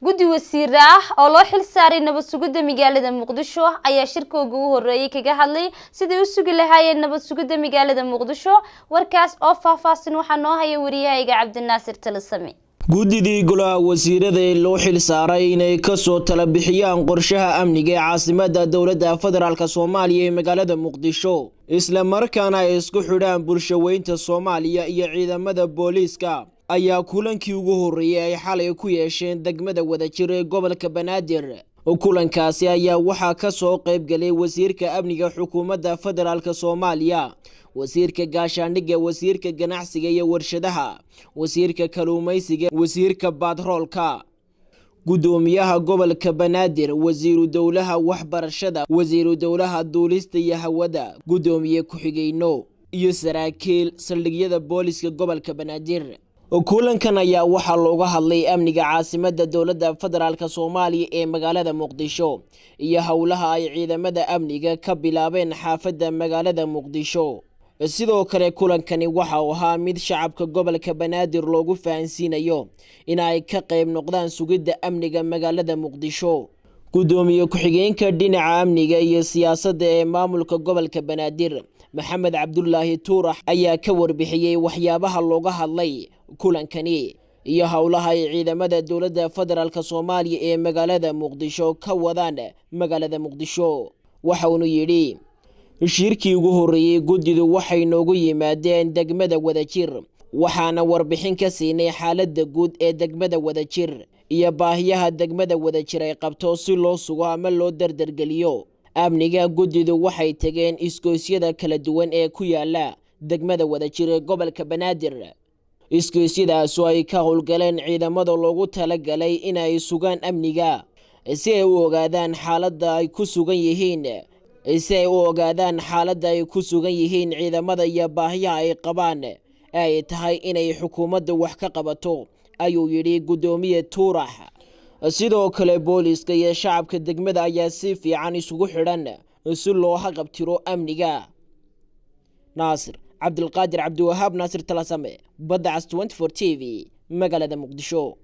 Guddi wasiir ah oo loo xil saaray nabad sugidda magaalada Muqdisho ayaa shirkooga u horeeyay kaga hadlay sidai u sugi lahaayeen nabad sugidda magaalada Muqdisho. Warkaas oo faahfaahsan waxaa noo haya wariyahayga Cabdinaasir Talisame. Guddidii golaha wasiirada ee loo xil saaray inay kasoo tala bixiyaan qorshaha amniga ee caasimada dowladda federaalk Soomaaliya ee magaalada Muqdisho, isla markaana ay isku xidhaan bulshaweynta Soomaaliya iyo ciidamada booliiska, ayaa kulankii ugu horreeyay ay xalay ku yeesheen degmada Wadajir ee gobolka Banaadir. Kulankaasi ayaa waxaa kasoo qaybgalay wasiirka amniga xukuumadda federaalk Soomaaliya, wasiirka gaashaandhigga, wasiirka ganacsiga iyo warshadaha, wasiirka kaluumaysiga, wasiirka batroolka, guddoomiyaha gobolka Banaadir, wasiiru dowlaha waxbarashada, wasiiru dowlaha duulista iyo hawada, guddoomiye ku-xigeyno iyo saraakiil saldhigyada booliska gobolka Banaadir. Kulankan ayaa waxaa looga hadlay amniga caasimada dowladda federaalk Soomaaliya ee magaalada Muqdisho iyo howlaha ay ciidamada amniga ka bilaabeen xaafadda magaalada Muqdisho. Sidoo kale kulankani waxa uu ahaa mid shacabka gobolka Banaadir loogu fahansiinayo in ay ka qayb noqdaan sugidda amniga magaalada Muqdisho. Guddoomiye ku-xigeenka dhinaca amniga iyo siyaasadda ee maamulka gobolka Banaadir, Maxamed Cabdulaahi Tuurax, ayaa ka warbixiyey waxyaabaha looga hadlay kulankani iyo howlaha ay ciidamada dowladda federaalk Soomaaliya ee magaalada Muqdisho ka wadaan magaalada Muqdisho. Waxaunu yidhi: Shirkii ugu horreeyey guddidu waxay noogu yimaadeen degmada Wadajir, waxaana warbixin ka siinay xaaladda guud ee degmada Wadajir iyo baahiyaha degmada Wadajir ay qabto si loo sugo ama loo dardargeliyo amniga. Guddidu waxay tageen isgoysyada kala duwan ee ku yaala degmada Wadajir ee gobolka Banaadir, isgoysyadaasu ay ka howlgaleen ciidamada loogu talagalay inay sugaan amniga, si ay u ogaadaan xaaladda ay ku sugan yihiin, si ay u ogaadaan xaaladda ay ku sugan yihiin ciidamada iyo baahiyaha ay qabaan ay tahay inay xukuumadda wax ka qabato, ayuu yidhi guddoomiye Tuurax. Sidoo kale booliiska iyo shacabka degmada ayaa si fiican isugu xidhan si loo haqabtiro amniga. Naasir Cabdilqaadir Cabdiwahaab, Naasir Talasame, Badda Cas 24 TV, magaalada Muqdisho.